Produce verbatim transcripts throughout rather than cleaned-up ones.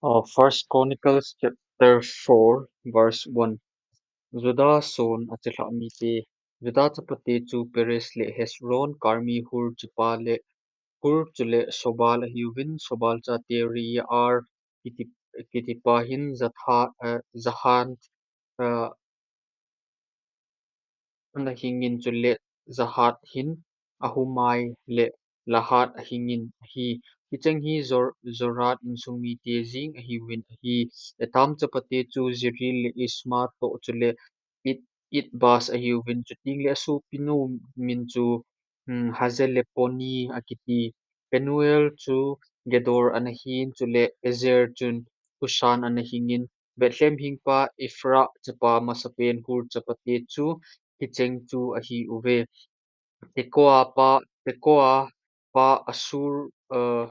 Uh, First Chronicles chapter four, verse one. Judah son achilhah mite. Judah chapate chu Perez le Hezron, Karmi Hur chipa le Hur chule Sobal ahiuvin, Sobal chate Reaia kiti, kitipa hin Zatha, uh, Zahan, uh, ana hingin chule Zahat hin Ahumai le Lahad ahingin ahi. Hicheng hi Zor-, Zorat insung mite jing ahiuvin ahi. Etam chapate chu Zeri le Isma toh chule It-, Itbaz ahiuvin, chuteng le asopinu min chu, hmm, Hazeleponi akiti. Penuel chu Gedor ana hin, chule Ezer chun Hushan ana hingin, Bethlehem hingpa Ephra chapa masapen Hur chapate chu hicheng chu ahiuve. Tekoa pa, Tekoa pa Asur, uh,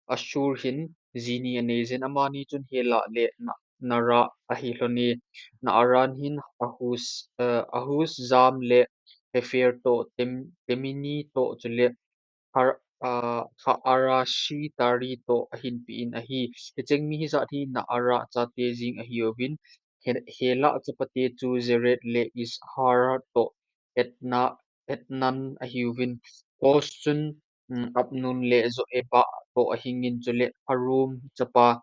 Asur hin jini aneijin, amani chun Hela le Na-, Nara ahilhone. Naaran hin Ahus, uh, Ahus Zam le Hepher toh Tem-, Temini toh chule Har-, ah, Haarashi Tari toh ahinpeh in ahi. Hicheng mi hijat hi Naara chate jing ahiuvin, He-, Hela chapate chu Zered le Izhar toh Etna-, Etnan ahiuvin, Koz chun, mm, Abnon le Zoeba toh ahingin, chule Harum chapa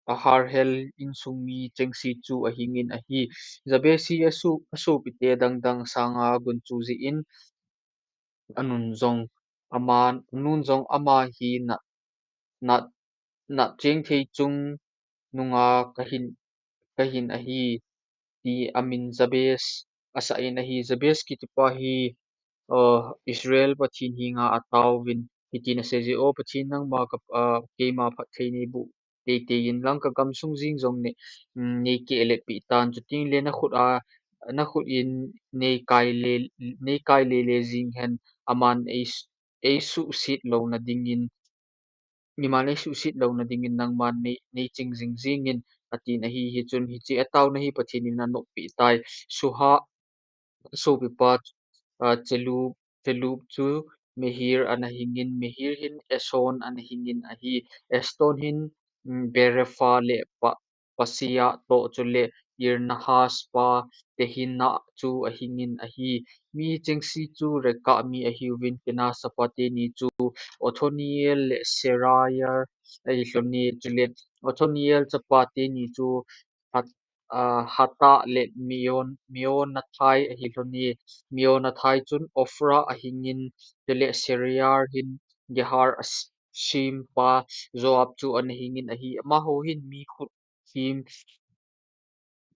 Aharhel insung mi chengse chu ahingin ahi. Jabez hi aso-, asopite dangdang sanga gunchu jeh in, anun jong aman, anun jong ama hi na, na, na chengthei chung nunga kahin, kahin ahi, ti amin Jabez asah in ahi. Jabez kitipa hi, uh, Israel Pathen henga ataovin, hitin asei je, O Pathen, nangma ka, uh, keima phatthei neiboh teitei in lang, kagamsung jeng jong nei, mm, neikehlet peh tan, chuteng le nakhut a, nakhut in neikai le, neikai lele jeng hen, aman ei, eisuhset louna dingin, iman eisuhset louna dingin nangman nei, neiching jing jengin, atin ahi. Hichun hiche ataona hi Pathen in anoppi tai. Suha sopipa, ah, Chelub, Chelub chu Mehir ana hingin, Mehir hin Eson ana hingin ahi. Eson hin, mm, Berepha le Pa-, Pasea toh chule Ir-nahas pa Tehina chu ahingin ahi. Mi chengse chu Reka mi ahiuvin, Kenaz chapa teni chu Othniel le Seraiah ahilhone, chule Othniel chapa teni chu Hat-, ah, Hatah le Meon-, Meonathai ahilhone. Meonathai chun Ophrah ahingin, chule Seraiah hin Gehar as-, sim pa Joab chu ana hingin ahi. Amaho hin mi khut thim,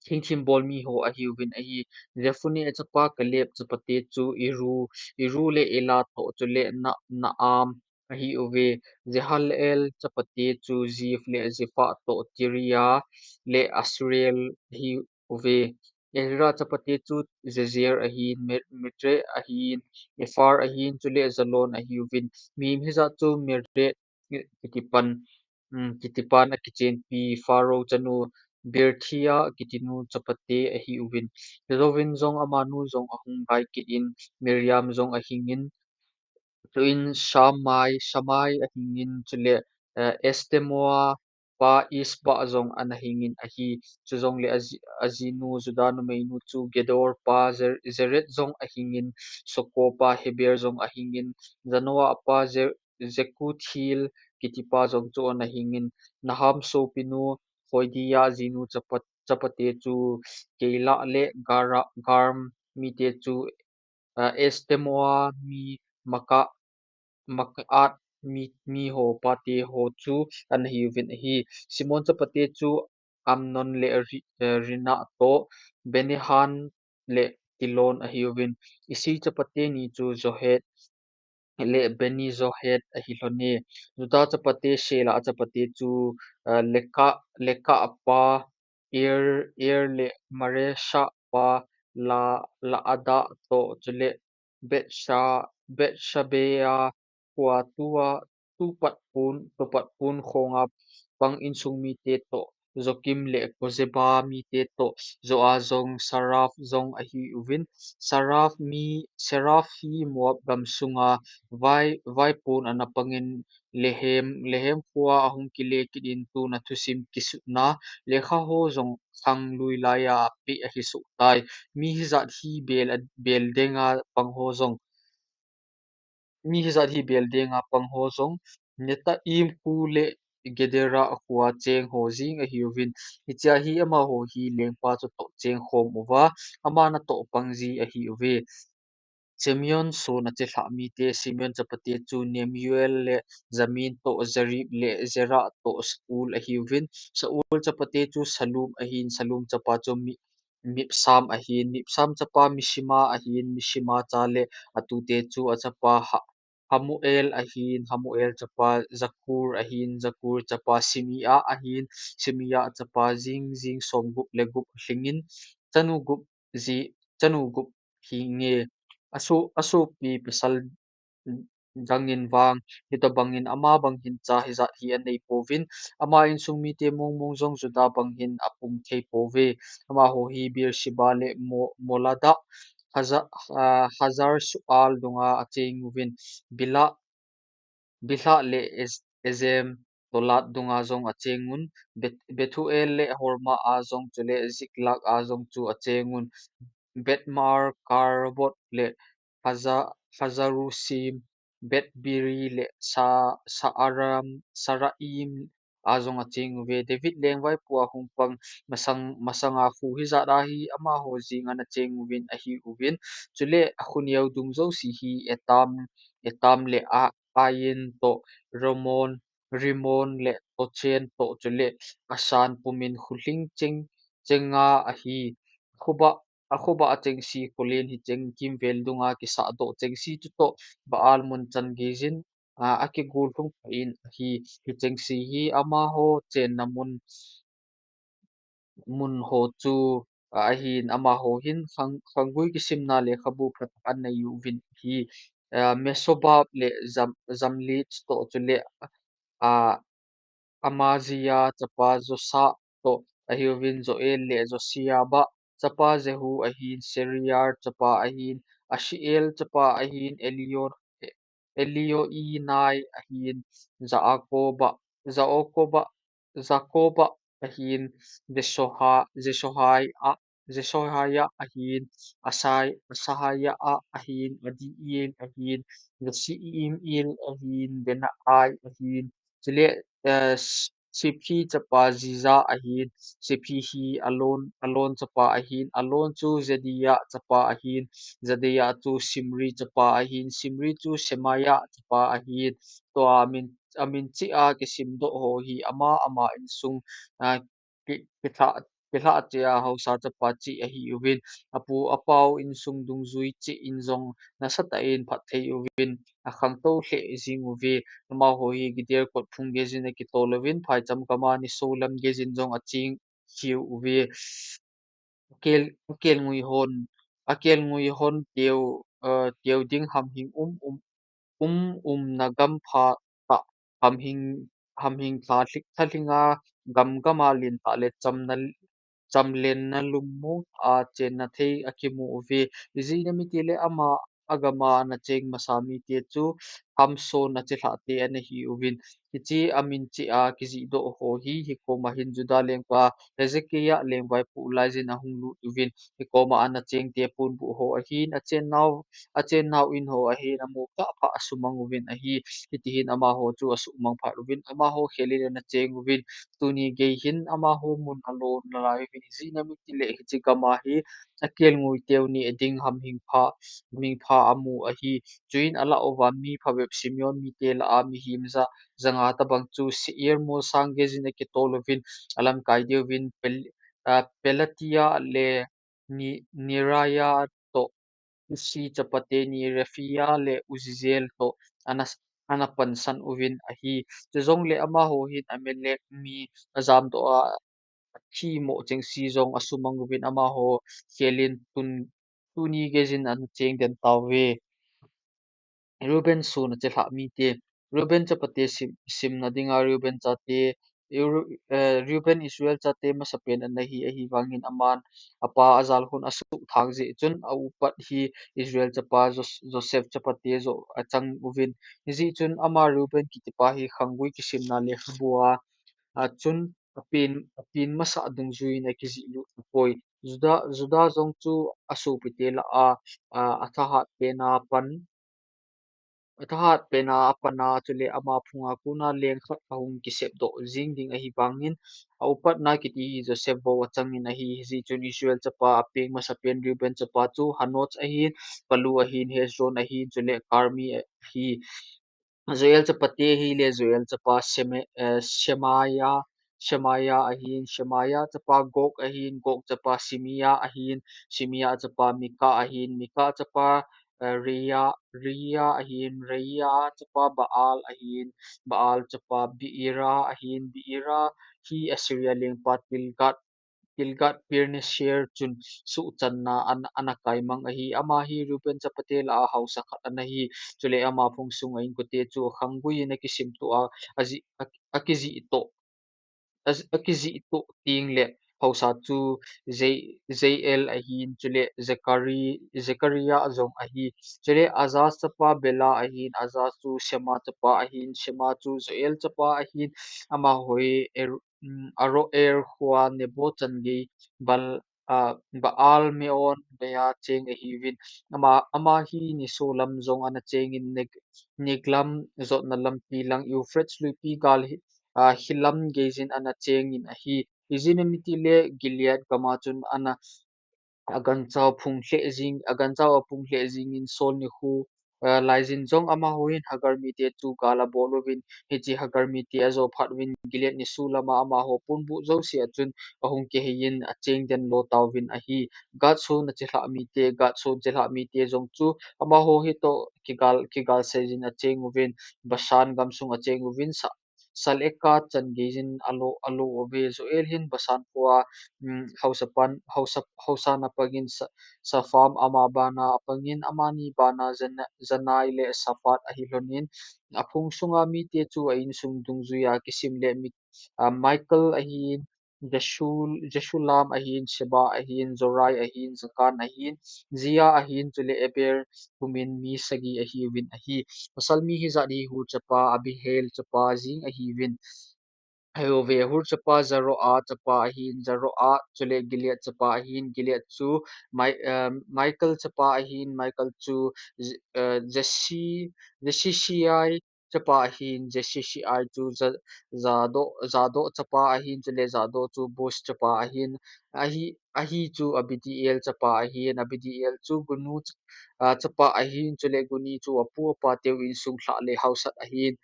thingthim bol mi ho ahiuvin ahi. Jephunneh chapa Kaleb chapate chu Iru, Iru le Ela toh chule Na-, Naam ahiuve. Jehalelel chapate chu Ziph le Zepha toh Tiria le Asriel ahiuve. Ezra chapate chu Jezer ahin, Me-, Mered ahin, Ephar ahin, chule Jalon ahiuvin. Mihem hijat chu Mered kitipan, mm, kitipan akichenpi Pharaoh chanu Birzithia kitinu chapate ahiuvin. Hijouvin jong amanu jong ahung gai kit in, Miriam jong ahingin, chuin Shammai, Shammai ahingin, chule, eh, Eshtemoa pa Ishbah jong ana hingin ahi. Chujongle aji-, ajinu Judah numeinu chu Gedor pa Jer-, Jered jong ahingin, Soko pa Heber jong ahingin, Zanoah pa Jer-, Jekuthiel kitipa jong chu ana hingin, Naham sopinu Hodia jinu chapa-, chapate chu Keila le Gara-, Garm mite chu, ah, Eshtemoa mi Maka-, Makaat mi, mi ho pate ho chu ana hiuvin ahi. Simeon chapate chu Amnon le Ri-, eh, Rina toh Benahan le Tilon ahiuvin. Issi chapate ni chu Johed le Beni Johed ahilhone. Judah chapate Shelah chapate chu, eh, Leka, Leka pa Er, Er le Maresha pa La, Laada toh chule Betsha-, Betshabea khua tua, tupat pon, tupat pon khonga pang insung mite toh Jokim le Kozeba mite toh Joah jong Saraph jong ahiuvin. Saraph mi, Saraph hi Moab gam sunga vai, vaipon ana pangin Lehem, Lehem khoa ahung kile kit in tuna thusim kisutna lekha ho jong khang lui laiya apeh ahi soh tai. Mi hijat hi bel, bel denga pang ho jong, mi hijat hi bel denga pang ho jong Netaim khu le Gedera khua cheng ho jing ahiuvin. Hichea hi amaho hi lengpa chu toh cheng khom uva, ama natoh pang ji ahiuve. Simeon suna chilhah mite, Simeon chapate chu Nemuel le Jamin toh Jarib le Zera toh Saul ahiuvin. Saul chapate chu Salum ahin, Salum chapa chu Mi-, Mibsam ahin, Mibsam chapa Mishima ahin, Mishima cha le atute chu achapa Ha-, Hamuel ahin, Hamuel chapa Zakur ahin, Zakur chapa Simea ahin, Simea chapa jing, jing somgup le gup lhingin, chanu gup ji, chanu gup hinge. Aso-, asopi pasal dangin vang, hitobangin ama bang hin cha hijat hi anei pouvin, ama insung mite mongmong jong Juda bang hin apum thei pouve. Amaho hi Beersheba le Mo-, Molada, Haza-, ah, Hazar Sual dunga acheng uvin, Bila, Bila le Ez-, Ezem Tolad dunga jong acheng un, Bet-, Bethuel le Horma a jong chule Ziklag a jong chu acheng un, Betmar, Karbot le Haza-, Hazarusim, Betbiri le Sa-, Saaram, Saraim a jong acheng uve. David lengvaipo a hung pang masang, masanga khu hijat a hi amaho jing ana cheng uvin ahiuvin. Chule akhu neo dung jouse hi Etam, Etam le A-, Ain toh Ramon, Rimon le Tochen toh chule Bashan pumin khu lhing cheng, chenga ahi. Khuba, akhuba achengse khulen hi cheng kimvel dunga kisahdoh chengse chutoh Baal mun chan geijin, ah, akigol lhung pha in ahi. Hichengse hi amaho chenna mun, mun ho chu, ah, ahin, amaho hin khang, khanggui kisimna lekhabu phatah anei uvin ahi. Ah, Mesobab le Jam-, Jamlit toh chule, ah, Amazia chapa Josa toh ahiuvin, Joel le Josiaba chapa Jehu ahin, Seraia chapa ahin, Ashiel chapa ahin, Elio-, Elioenai ahin, Jaakoba, Jaakoba, Jakoba ahin, Jesoha-, Jesohai a, Jesohaia ahin, Asai, Asahaia a ahin, Adiel ahin, Jesimil ahin, Benaia ahin, chule, eh, Siphi chapa Ziza ahin, Siphi hi Alon, Alon chapa ahin, Alon chu Jedaia chapa ahin, Jedaia chu Simri chapa ahin, Simri chu Semaia chapa ahin. Tua amin, amin cheh a kisimdoh ho hi ama, ama insung, ah, ki, kilhah, kilhah cheh a haosa chapa cheh ahiuvin, apu apau insung dungjui cheh in jong nasatah in phatthei uvin, akhangtou lheh jing uve. Amaho hi Gideon kotphung geijin akitol uvin, phaicham gam a nisolam geijin jong acheng kheu uve. Akel, akelngui hon, akelngui hon teu, eh, teu ding hamhing um, um, um, umna gam phatah, hamhing, hamhing tha lhing, thalhinga gam gam a lentah le chamna, chamlenna lungmong a chenna thei akimu uve. Ijeh inem itile ama agam a ana cheng masa mite chu Hamson achilhah te ana hiuvin. Hiche amin cheh a kijihdoh ho hi, hikoma hin Juda lengpa Hezekiah lengvaipo laijin ahung lut uvin. Hikoma ana chengte ponbuh ho ahin, achennau, achennau in ho ahin, amu phah phah asumang uvin ahi. Hitihin amaho chu asumang phat uvin, amaho khelin ana cheng uvin. Tuni gei hin amaho mun alon nalai uvin. Ijeh inem itile hiche gam a hi akelngui teu neh ding hamhing pha, hamhing pha amu ahi. Chuin alah uva mi phabep Simeon mite lah a mihem ja, janga tobang chu Seir molsang geijin akitol uvin, alamkai diuvin Pel-, ah, Pelatia le Ni-, Neriah toh Kushi chapate ni Rephaiah le Uziel toh ana, ana pansan uvin ahi. Chujongle amaho hin Amalek mi ajamdoh a, athimo chengse jong asumang uvin amaho khelin tun, tuni geijin ana cheng den tauve. Reuben suna chilhah mite. Reuben chapate sim, simna dinga Reuben chate Ru-, eh, Reuben Israel chate masapen ana hi, ahivangin aman apa ajal khun asuhthang jeh chun aupat hi Israel chapa Jos-, Joseph chapate joh achang uvin. Hijeh chun ama Reuben kitipa hi khanggui kisimna lekhabua, a, chun apen, apen masah dungjuiyin akijih lut tapoi. Juda, Juda jong chu asopite lah a, a, athahat pena pan, athahat pena apana, chule ama phunga kona leng khat ahung kisepdoh jing ding ahivangin, aupatna kiti hi Joseph bou achangin ahi. Hijeh chun Israel chapa apeng masapen Reuben chapa chu Hanoch ahin, Palu ahin, Hezron ahin, chule Karmi ahi. Joel chapate ahile Joel chapa Sheme-, eh, Shemaiah, Shemaiah ahin, Shemaiah chapa Gog ahin, Gog chapa Simea ahin, Simea chapa Mika ahin, Mika chapa, eh, Reia, Reia ahin, Reia chapa Baal ahin, Baal chapa Beera ahin, Beera hi Assyria lengpa Tilgat, Tilgat Pilneser chun suhchanna an, ana kaimang ahi. Ama hi Reuben chapate lah a haosa khat ana hi. Chule ama phung sunga inkote chu akhanggui in akisimtoh a, aji-, a, akijihtoh, a, akijihtoh tengle haosa chu Jei-, Jeiel ahin, chule Zekari-, Zekariah jong ahi. Chule Azaz chapa Bela ahin, Azaz chu Shema chapa ahin, Shema chu Joel chapa ahin, amaho hi Er-, um, Aroer khoa Nebo changei Bal-, ah, Baal Meon leia cheng ahiuvin. Ama, ama hi nisolam jong ana chengin Neg-, Negeb jotna lampi lang Euphrates luipi gal hi, ah, hilam geijin ana chengin ahi. Ijeh inem itile Gilead gama chun ana aganchau phung lheh jing, aganchau aphung lheh jingin Saul nikho, eh, laijin jong amaho hin Hagar mite chu gal abol uvin, hiche Hagar mite ajo phat uvin Gilead nisolam a amaho ponbuh jouse a chun ahung kiheiyin acheng den lo tauvin ahi. Gad son a chilhah mite, Gad son chilhah mite jong chu amaho hitoh kigal, kigal seijin acheng uvin, Bashan gamsung acheng uvin, sa, Saleka chan geijin alo, alo uve. Joel hin Bashan khoa, um, haosapan, haosa, haosan apangin Sa-, Shapham ama bana apangin amani bana Jana-, Janai le Shaphat ahi lhonin. Aphung sunga mite chu a insung dungjuia kisim le mi, ah, Michael ahin, Jeshul-, Jeshulam ahin, Sheba ahin, Jorai ahin, Jakan ahin, Zia ahin, chule Eber, thumin mi sagi ahiuvin ahi. Pasal mi hijat hi Hur chapa, Abihail chapa jeng ahiuvin. Ahiuve, Hur chapa Zaroa chapa ahin, Zaroa chule Gilead chapa ahin, Gilead chu Mai-, eh, Michael chapa ahin, Michael chu J-, eh, Jesi-, Jesishai chapa ahin, Jesishai chu Za-, Zado-, Zado chapa ahin, chule Zado chu Bus chapa ahin, ahi, ahi chu Abidiel chapa ahin, Abidiel chu Guni ch-, ah, chapa ahin, chule Guni chu apu apa teu insung lhah le haosat ahin,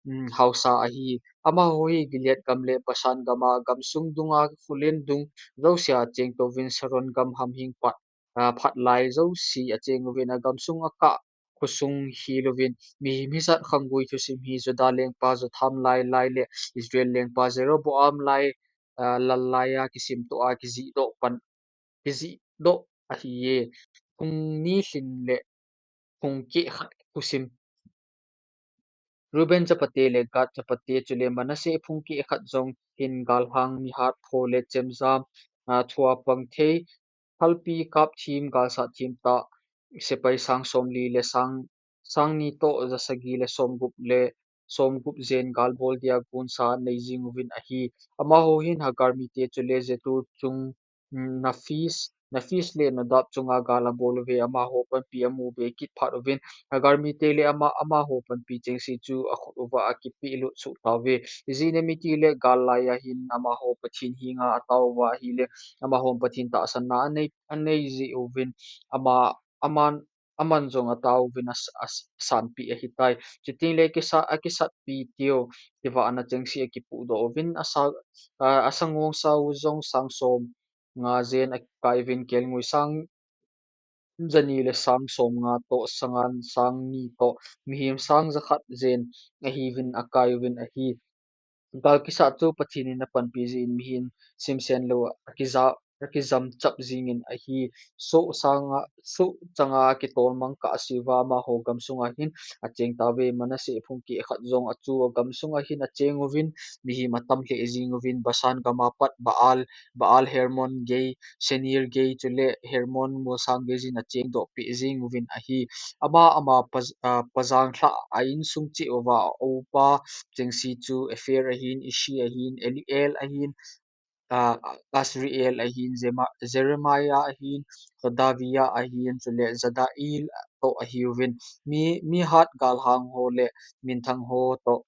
um, haosa ahi. Amaho hi Gilead gam le Bashan gama gamsung dunga khulen dung jousea cheng touvin Sharon gam hamhing pat, ah, phat lai jouse acheng uvin agamsung akah khosung hil uvin, mihem hijat khanggui thusim hi Juda lengpa Jotham lai, lai le Israel lengpa Jeroboam lai, ah, lal laia kisimtoh a kijihdoh pan, kijihdoh ahiye. Phung ni lhin le phung keh khat thusim. Reuben chapate le Gad chapate chule Manasseh phung keh khat jong hin galhang mihat pho le chemjam, ah, thua pang thei, thalpi kap thim, galsat thim tah, sepai sang somli le sang, sang ni toh jasagi le somgup le somgup jen gal bol dia gonsa nei jing uvin ahi. Amaho hin Hagar mite chule Jetur chung, mm, Naphis, Naphis le Nodab chunga gal abol uve, amaho panpi amu be kit phat uvin, Hagar mite le ama, amaho panpi chengse chu akhut uva akipeh lut soh tauve. Ijeh inem itile gal laiya hin amaho Pathen henga atao uva ahile, amaho Pathen tahsanna anei, anei jeh uvin, ama, aman, aman jong atao uvin as-, as-, asanpeh ahitai. Chuteng le kisa-, akisatpi teu, kivahna chengse akipuhdoh uvin, asa, ah, asangong sao jong sang som nga jen akai uvin, kelngoi sang jani le sang som nga toh, sangan sang ni toh, mihem sang jakhat jen ahiuvin akai uvin ahi. Gal kisat chu Pathen in apanpi jeh in mihem simsen lou akija akijam chap jingin ahi. Soh sanga, soh changa akitolmang kah a siuva amaho gamsunga hin acheng tauve. Manasseh phung keh khat jong achu agamsunga hin acheng uvin, mihem atam lheh jing uvin, Bashan gama pat Baal, Baal Hermon gei, Senir gei, chule Hermon molsang gei jin acheng doh peh jing uvin ahi. Ama, ama pa, ah, pajang lhah a insung cheh uva a upa chengse chu Epher ahin, Ishi ahin, Eliel ahin, ah, Azriel ahin, Jema-, Jeremiah ahin, Hodaviah ahin, chule Jediael toh ahiuvin. Mi, mi hat galhang ho le minthang ho toh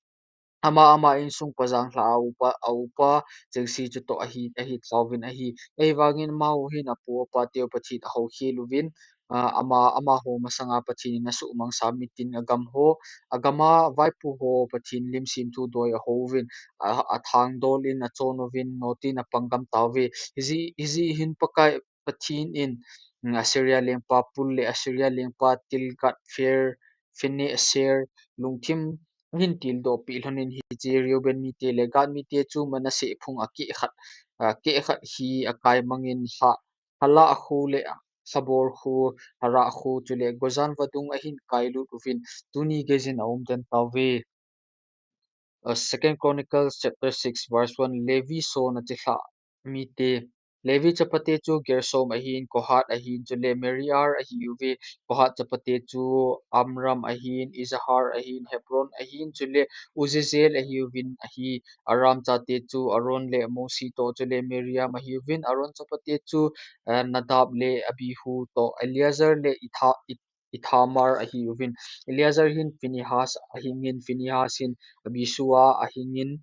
ama, ama insung pajang lhah a upa, a upa chengse chu toh ahi, ahi tauvin ahi. Ahivangin amaho hin apu apa teu Pathen ahoukhel uvin, ah, ama, amaho masanga Pathen in asuhmang sa mitin agam ho, agama vaipo ho Pathen lim semthu doi ahou uvin, a, athangdol in achon uvin, notin apanggam tauve. Hijeh, hijeh hin Pakai Pathen in, mm, Assyria lengpa Pul le Assyria lengpa Tilgat Pher, Phineser lungthim ahin tildoh peh lhonin hiche Reuben mite le Gad mite chu Manasseh phung a keh khat, ah, keh khat hi akai mangin ha, Halah kho le Habor kho, Harah kho, chule Gozan vadung ahin kailut uvin, tuni geijin aum den tauve. Uh, Second Chronicles chapter six verse one, Levi son a chilhah mite. Levi chapate chu Gersom ahin, Kohath ahin, chule Merari ahiuve. Kohath chapate chu Amram ahin, Izhar ahin, Hebron ahin, chule Uzziel ahiuvin ahi. Amram chate chu Aaron le Mose toh, chule Miriam ahiuvin. Aaron chapate chu, eh, Nadab le Abihu toh, Eleazar le Itha-, It-, Ithamar ahiuvin. Eleazar hin Phinehas ahingin, Phinehas hin Abisua ahingin,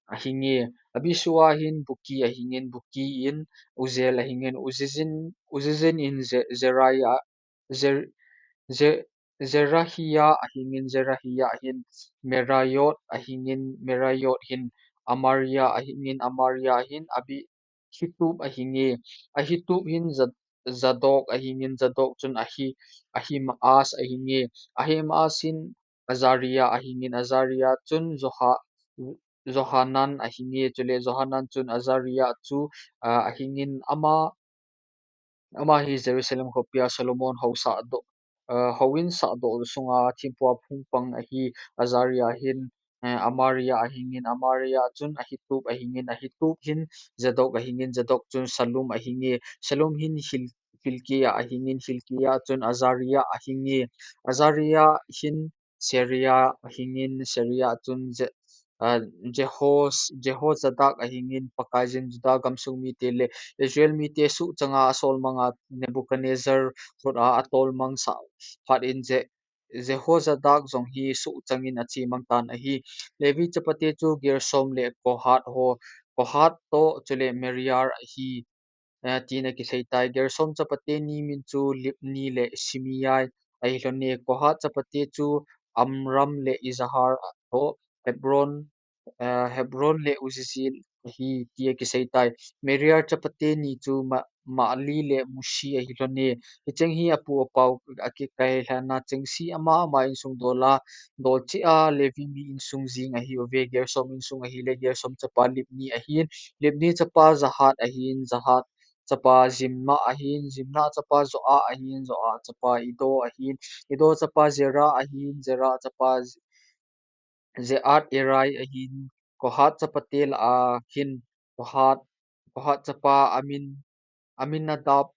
ahinge. Abisua hin Bukki ahingin, Bukki in Uzziel ahingin, Uzziel, Uzziel in Ze-, Zeriah, Zer-, Ze-, Zerahia ahingin, Zerahia hin Meraiot ahingin, Meraiot hin Amaria ahingin, Amaria hin Abi-, Ahitub ahinge. Ahitub hin Za-, Zadok ahingin, Zadok chun Ahi-, Ahimaaz ahinge. Ahimaaz hin Azaria ahingin, Azaria chun Zoha-, Zohanan ahinge. Chule Zohanan chun Azaria chu, ah, ahingin, ama, ama hi Jerusalem khopia Solomon housah doh, ah, houin sahdoh sunga thempu a phung pang ahi. Azaria hin, eh, Amaria ahingin, Amaria chun Ahitub ahingin, Ahitub hin Zadok ahingin, Zadok chun Salum ahinge. Salum hin Hil-, Hilkia ahingin, Hilkia chun Azaria ahinge. Azaria hin Seria ahingin, Seria chun Je-, ah, Jehos-, Jehozadak ahingin, Pakaiyin Juda gamsung mite le Israel mite suhchanga asolmanga Nebuchadnezzar khut a atolmang sah phat in Je-, Jehozadak jong hi suhchangin achemang tan ahi. Levi chapate chu Gersom le Kohath ho, Kohath toh chule Merari ahi, eh, tin akisei tai. Gersom chapate ni min chu Libni le Simei ahilhone. Kohath chapate chu Amram le Izhar toh, Hebron, eh, Hebron le Uzziel ahi ti akisei tai. Merari chapate ni chu Ma-, Mahli le Mushi ahilhone. Hicheng hi apu apau akikailhana chengse ama ama insung dola, dol cheh a Levi mi insung jing ahiuve. Gersom insung ahile Gersom chapa Libni ahin, Libni chapa Jahat ahin, Jahat chapa Zimna ahin, Zimna chapa Joah ahin, Joah chapa Iddo ahin, Iddo chapa Zerah ahin, Zerah chapa Ze-, Jeatherai ahin. Kohath chapate lah a hin Kohath, Kohath chapa Amin, Aminadab,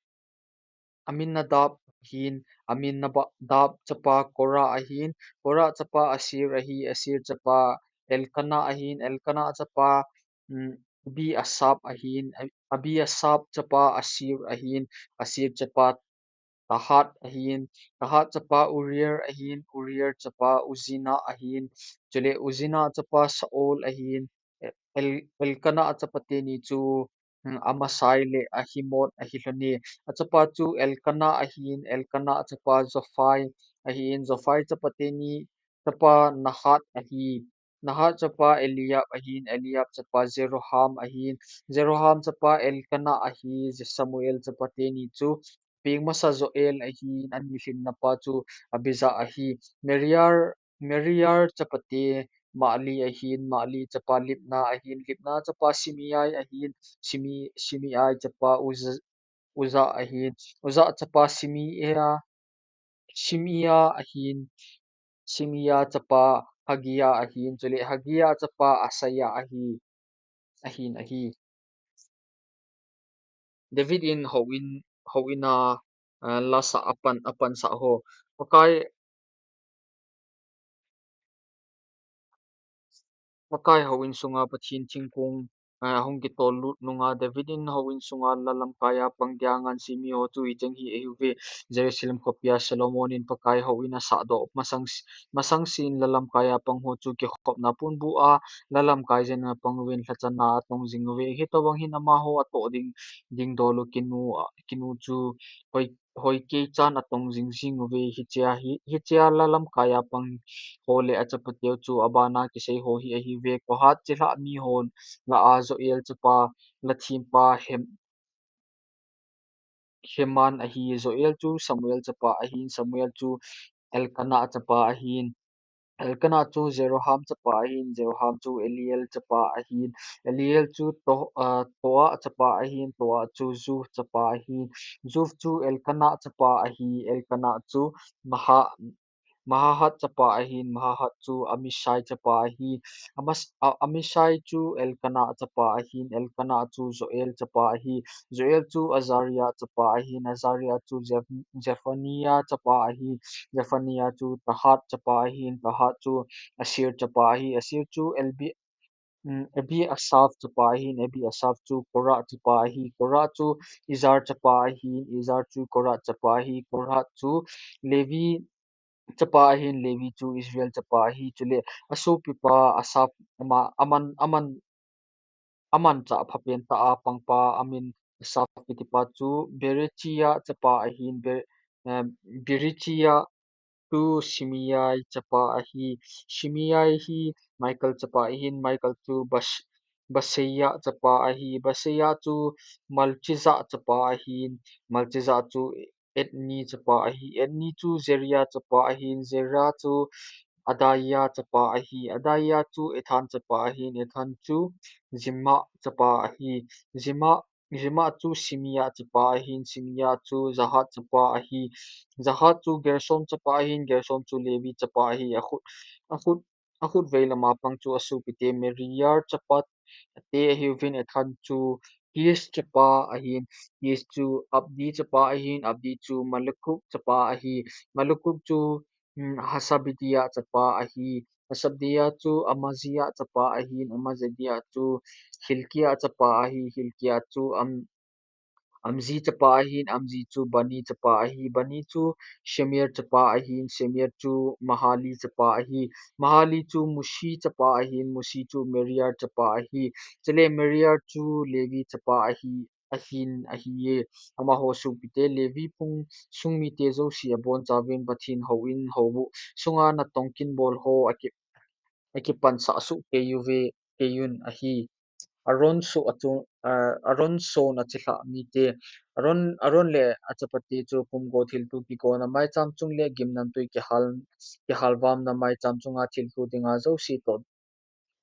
Aminadab ahin, Aminadab chapa Korah ahin, Korah chapa Asir ahi, Asir chapa Elkanah ahin, Elkanah chapa, mm, Abiasaph ahin, Abiasaph chapa Asir ahin, Asir chapa Tahath ahin, Tahath chapa Uriel ahin, Uriel chapa Uzziah ahin, chule Uzziah chapa Saul ahin, El-, Elkanah chapate ni chu, mm, Amasai le Ahimoth ahilhone. Achapa chu Elkanah ahin, Elkanah chapa Zophai ahin, Zophai chapate ni chapa Nahath ahi. Nahath chapa Eliab ahin, Eliab chapa Jeroham ahin, Jeroham chapa Elkanah ahi. Samuel chapate ni chu peng masa Joel ahin, ani lhinna pa chu Abijah ahi. Merari, Merari chapate Mahli ahin, Mahli chapa Libna ahin, Libna chapa Simei ahin, Simei, Simei chapa Uza, Uza ahin, Uza chapa Simei, Simei ahin, Simei chapa Haggai ahin, chule Haggai chapa Asaiah ahi, ahin, ahi. David in houin, houin a, ah, la sah a pan, a pansah ho. Pakai, Pakai houin sunga Pathen thingkong, ah, hung kitol lut nunga David in houin sunga la lamkai a pang dia ngansi mi ho chu hicheng hi ahiuve. Jerusalem khopi a Solomon in Pakai houin asahdoh masang, masang sin la lamkai a pang ho chu kikhopna ponbuh a la lamkai jen a pang uvin lhachan a atong jing uve. Hitobang hin amaho atoh ding, ding dol u kinu, kinu chu hoi, hoi kei chan atong jing jing uve. Hichea hi, hichea la lamkai a pang ho le achapateu chu abana kisei ho hi ahiuve. Kohath chilhah mi ho lah a Joel chapa, la thempa Hem, Heman ahi. Joel chu Samuel chapa ahin, Samuel chu Elkanah chapa ahin, Elkanah chu Jeroham chapa ahin, Jeroham chu Eliel chapa ahin, Eliel chu To-, ah, Toah chapa ahin, Toah chu Zuth chapa ahin, Zuth chu Elkanah chapa ahi, Elkanah chu Maha-, Mahahat chapa ahin, Mahahat chu Amishai chapa ahi, Amas-, A-, Amishai chu Elkanah chapa ahin, Elkanah chu Joel chapa ahi, Joel chu Azariah chapa ahin, Azariah chu Zeph-, Zephaniah chapa ahi, Zephaniah chu Tahath chapa ahin, Tahath chu Assir chapa ahi, Assir chu Elbi-, mm, Ebiasaph chapa ahin, Ebiasaph chu Korah chapa ahi, Korah chu Izhar chapa ahin, Izhar chu Korath chapa ahi, Korath chu Levi chapa ahin, Levi chu Israel chapa ahi, chule asopipa Asaph ama, aman, aman, amanchah phapen tah a pangpa amin Asaph kitipa chu Berechiah chapa ahin, Be-, eh, Berechiah chu Shimei chapa ahi, Shimei hi Michael chapa ahin, Michael chu Bash-, Baaseiah chapa ahi, Baaseiah chu Malchijah chapa ahin, Malchijah chu Ethni chapa ahi, Ethni chu Zeriah chapa ahin, Zeriah chu Adahiah chapa ahi, Adahiah chu Ethan chapa ahin, Ethan chu Zimmah chapa ahi, Zimmah, Zimmah chu Shimei chapa ahin, Shimei chu Jahath chapa ahi, Jahath chu Gershom chapa ahin, Gershom chu Levi chapa ahi, akhut, akhut, akhut vei lama pang chu asopite Merari chapate ahiuvin, Ethan chu Kish chapa ahin, Kish chu Abdi chapa ahin, Abdi chu Malluchok chapa ahi, Malluchok chu, mm, Hasabidiah chapa ahi, Hasabidiah chu Amaziah chapa ahin, Amaziah chu Hilkiah chapa ahi, Hilkiah chu Am-, Amzi chapa ahin, Amzi chu Bani chapa ahi, Bani chu Shemer chapa ahin, Shemer chu Mahli chapa ahi, Mahli chu Mushi chapa ahin, Mushi chu Merari chapa ahi, chule Merari chu Levi chapa ahi, ahin, ahiye. Amaho sopite Levi phung sung mite jouse abonchauvin Pathen houin houbuh sunga natong kin bol ho aki, akipansah soh kei uve, kei un ahi. Aaron soh a chu, ah, Aaron soh a chilhah mite. Aaron, Aaron le achapate chu pumgo thilto kigona maicham chung le gimnamtui kihal, kihalvamna maicham chunga thilto dinga jouse toh,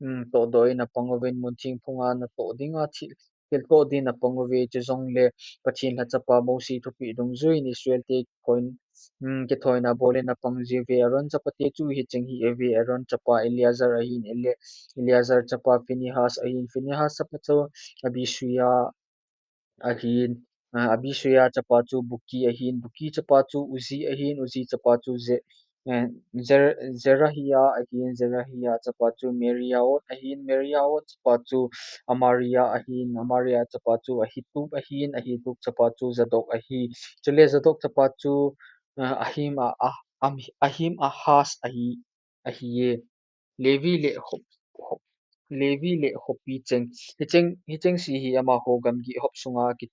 mm, tohdoh in apang uvin, mun thengphunga natoh dinga thil, thiltoh din apang uve, chujongle Pathen lhachapa Mose thupeh dungjuiyin Israel te kithoin, mm, kithoina bolin apang jiuve. Aaron chapate chu hicheng hi ahiuve, Aaron chapa Eleazar ahin, Ele-, Eleazar chapa Phinehas ahin, Phinehas chapa chu Abishuah ahin, ah, Abishuah chapa chu Bukki ahin, Bukki chapa chu Uzzi ahin, Uzzi chapa chu Ze-, eh, Zer-, Zerahiah ahin, Zerahiah chapa chu Meraiot ahin, Meraiot chapa chu Amariah ahin, Amariah chapa chu Ahitub ahin, Ahitub chapa chu Zadok ahi. Chule Zadok chapa chu, ah, Ahim a, a, Am-, Ahim Ahaz ahi, ahiye. Levi le khop, khop, Levi le khopi cheng. Hicheng, hicheng se hi amaho gamgi hop sunga ki,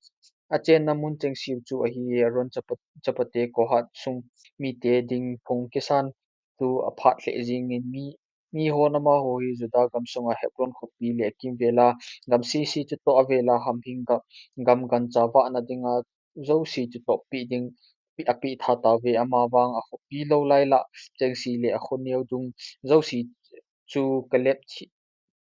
achenna mun chengse chu ahiye. Aaron chapa, chapate Kohath sung mite ding phung kisan chu aphat lheh jingin mi, mihon amaho hi Judah gamsunga Hebron khopi le akimvela gam sese chutoh avela hamhing gam, gam gancha vahna dinga jouse chutoh peh ding, peh, apeh tha tauve. Amavang akhopi lou lailah chengse le akhoneo dung jouse chu Caleb thi-,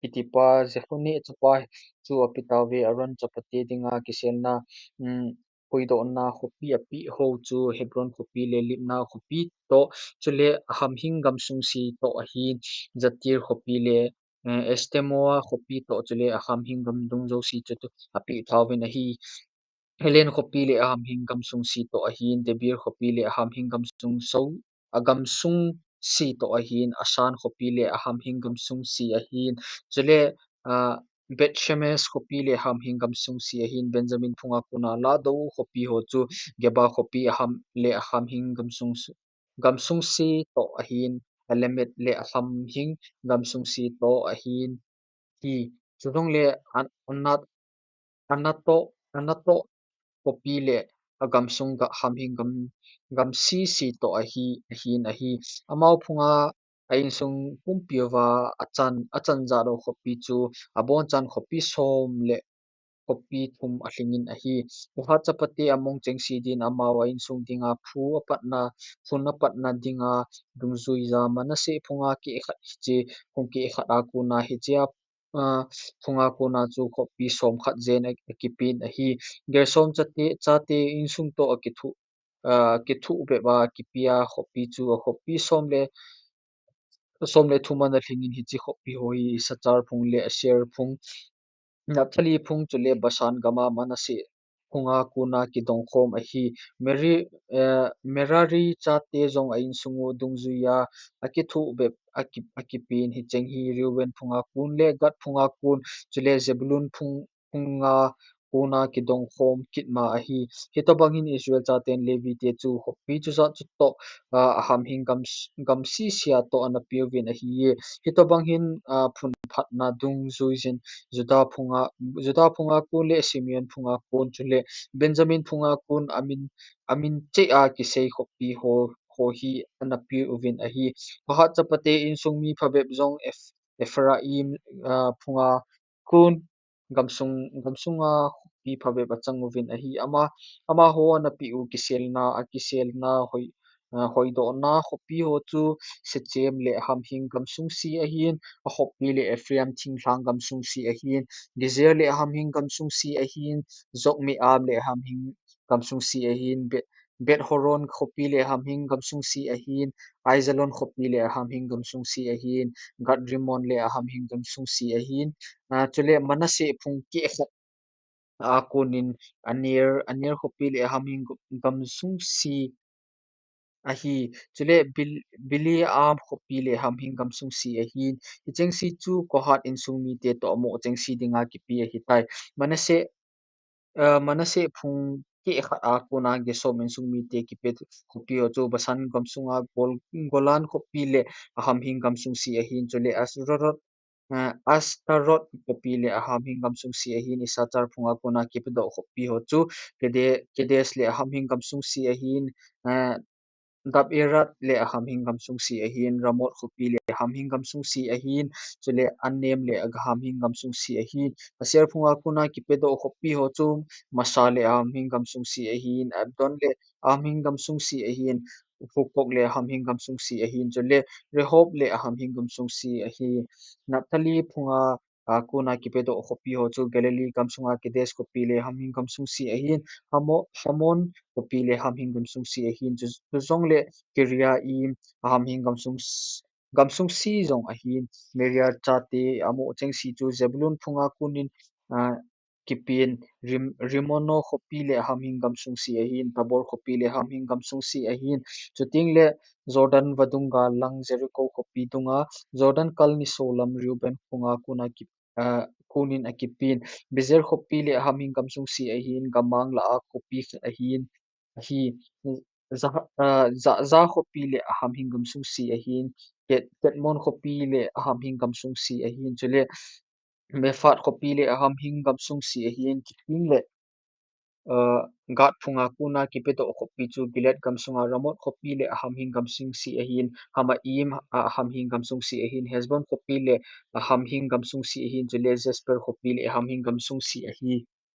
kitipa Jephunneh chapa chu ape tauve. Aaron chapate dinga kiselna, um, hoidohna khopi apeh ho chu Hebron khopi le Libnah khopi toh, chule ahamhing gamsung se toh ahin, Jattir khopi le, eh, Estemoa khopi toh, chule ahamhing gam dungjouse chu apeh tauvin ahi. Helen khopi le ahamhing gamsung se toh ahin, Debir khopi le ahamhing gamsung so, agamsung se toh ahin, Asan khopi le ahamhing gamsung se ahin, chule, ah, Beth Shemesh khopi le ahamhing gamsung se ahin, Benjamin phunga kona Lado khopi ho chu Geba khopi aham le ahamhing gamsung s-, gamsung se toh ahin, Alemet le ahamhing gamsung se toh ahin, hi, chujongle An-, Anat, Anato, Anato khopi le agamsung ga hamhing gam, gamse se toh ahi, ahin ahi. Amau phunga a insung pumpi uva achan, achan jat u khopi chu abonchan khopi som le khopi thum alhingin ahi. Kohat chapate among chengse din amau a insung dinga phu apatna, phun apatna dinga dungjuija Manasseh phunga keh khat hiche, phung keh khat a kona hichea, ah, phunga kona chu khopi som khat jen a, akipen ahi. Gershom chate, chate insung toh akithu, ah, kithu bep a kipea khopi chu akhopi som le, som le thum ana lhingin hiche khopi ho hi Issachar phung le Asher phung, Naphtali phung chule Bashan gama Manasseh phunga kona kidongkhom ahi. Meri-, eh, Merari chate jong a insung u dungjuija akithu bep aki-, akipen hicheng hi Reuben phunga kon le Gad phunga kon chule Zebulun phung, phunga kona kidongkhom kit ma ahi. Hitobang hin Israel chaten Levi te chu khopi chujat chutoh, ah, ahamhing gam, gamse sea toh ana peuvin ahi. Hitobang hin, ah, phun phatna dungjuijin Judah phunga, Judah phunga kon le Simeon phunga kon chule Benjamin phunga kon amin, amin cheh a kisei khopi ho, ho hi ana peuvin ahi. Kohat chapate insung mi phabep jong Eph-, Ephraim, ah, phunga kon gamsung, gamsunga khopi phabep achang uvin ahi. Ama, amaho ana peh u kiselna, akiselna hoi, ah, hoidohna khopi ho chu Shechem le ahamhing gamsung se ahin, akhopi le Ephraim thinglhang gamsung se ahin, Gezer le ahamhing gamsung se ahin, Jokmeam le ahamhing gamsung se ahin, Be-, Beth Horon khopi le ahamhing gamsung se ahin, Aijalon khopi le ahamhing gamsung se ahin, Gath Rimmon le ahamhing gamsung se ahin, ah, chule Manasseh phung keh khat a konin Aner, Aner khopi le ahamhing gam-, gamsung se ahi. Chule Bil-, Bileam khopi le ahamhing gamsung se ahin. Hichengse chu Kohat insung mite toh amoh chengse dinga kipe ahitai. Manasseh, eh, Manasseh phung keh khat a kona Gershom insung mite kipe khopi ho chu Bashan gamsunga Gol-, Golan khopi le ahamhing gamsung se ahin. Chule Asroth, eh, Ashtaroth khopi le ahamhing gamsung se ahin. Issachar phunga kona kipedoh khopi ho chu Kede-, Kedesh le ahamhing gamsung se ahin, eh, Daberat le ahamhing gamsung se ahin. Ramoth khopi le ahamhing gamsung se ahin. Chule Anem le ahamhing gamsung se ahin. Asher phunga kona kipedoh khopi ho chu Mashah le ahamhing gamsung se ahin. Abdon le ahamhing gamsung se ahin. Hukkok le ahamhing gamsung se ahin. Chule Rehob le ahamhing gamsung se ahi. Naphtali phunga, ah, kona kipedoh khopi ho chu Galilee gamsunga Kedesh khopi le ahamhing gamsung se ahin. Hamo-, Hamon khopi le ahamhing gamsung se ahin. Chu, chujongle Kiriath-jearim ahamhing gamsung s-, gamsung se jong ahin. Merari chate amoh chengse chu Zebulun phunga konin, ah, kipen Rim-, Rimono khopi le ahamhing gamsung se ahin, Tabor khopi le ahamhing gamsung se ahin. Chuteng le Jordan vadung gal lang Jericho khopi dunga, Jordan kal nisolam Reuben phunga kona ki-, ah, konin akipen. Bezer khopi le ahamhing gamsung se ahin, gammang lah a khopi khat ahin, ahi. Za-, ah, Za-, Jaza khopi le ahamhing gamsung se ahin, Ket-, Ketmon khopi le ahamhing gamsung se ahin, chule Mephaath khopi le ahamhing gamsung se ahin, chuteng le, ah, Gad phunga kona kipedoh khopi chu Gilead gamsunga Ramoth khopi le ahamhing gamsung se ahin, Hammaim ahamhing gamsung se ahin, Heshbon khopi le ahamhing gamsung se ahin, chule Jazer khopi le ahamhing gamsung se ahi.